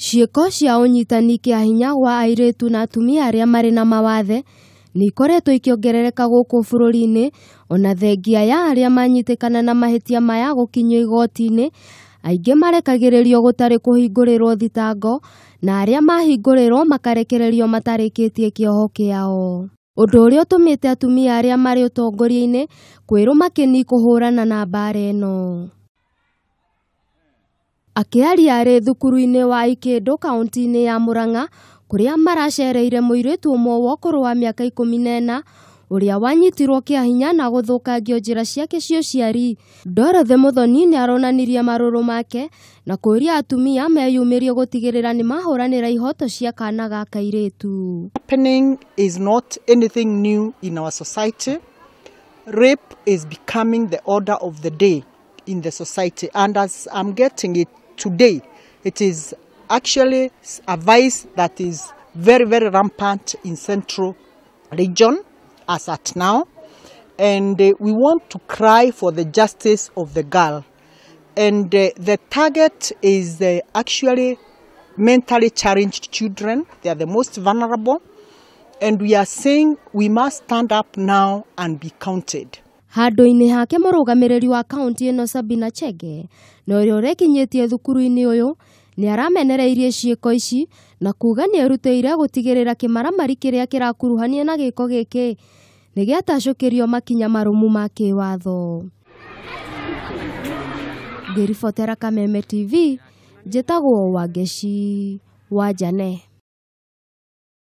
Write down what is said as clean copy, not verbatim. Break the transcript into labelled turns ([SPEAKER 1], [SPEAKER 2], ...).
[SPEAKER 1] Ciĩko cia ũnyitani kĩa hinya gwa airĩtu na atumia arĩa marĩ na mawathe nĩ ikoretwo ikĩongerereka gũkũ bũrũri-inĩ, ona thengia ya arĩa manyitĩkana na mahĩtia maya gũkinyio igoti-inĩ, aingĩ marekagĩrĩrio gũtarĩ kũhingũrĩrwo thitango na arĩa mahingũrĩrwo makarekererio matarĩkĩtie kĩoho kĩao. Ũndũ ũrĩa ũtũmĩte atumia arĩa marĩ ũtongoria-inĩ kwĩrũma kĩni kũhũrana na mbara ĩno. Akĩaria arĩ thukuru-inĩ wa Ikĩndũ kaunti-inĩ ya Murang'a kũrĩa maracereire mũirĩtu ũmwe wa ũkũrũ wa mĩaka 14 ũrĩa wanyitirwo kĩa hinya na gũthũkangio njĩra ciake cia ũciari. Dorothy Muthoni nĩ aronanirie marũrũ make na kũũria atumia meyumĩrie gũtigĩrĩra nĩ mahũranĩra ihoto cia kana ga kairĩtu.
[SPEAKER 2] Happening is not anything new in our society. Rape is becoming the order of the day in the society, and as I'm getting it today, it is actually a vice that is very, very rampant in Central Region as at now, and we want to cry for the justice of the girl. And the target is actually mentally challenged children. They are the most vulnerable, and we are saying we must stand up now and be counted.
[SPEAKER 1] Handũ-inĩ hake mũrũgamĩrĩri wa kaunti ĩno Sabina Chege na ũrĩa ũrekinyĩtie thukuru-inĩ ũyũ nĩ aramenereirie ciĩko ici na kuga nĩ erutĩire gũtigĩrĩra kĩmaramari kĩrĩa kĩrakuruhania na gĩko gĩkĩ nĩ gĩatacũkĩrio makinya marũmu ma kĩwatho. Ngĩribotera Kameme TV, njĩtagwo Wangeci wa Njane.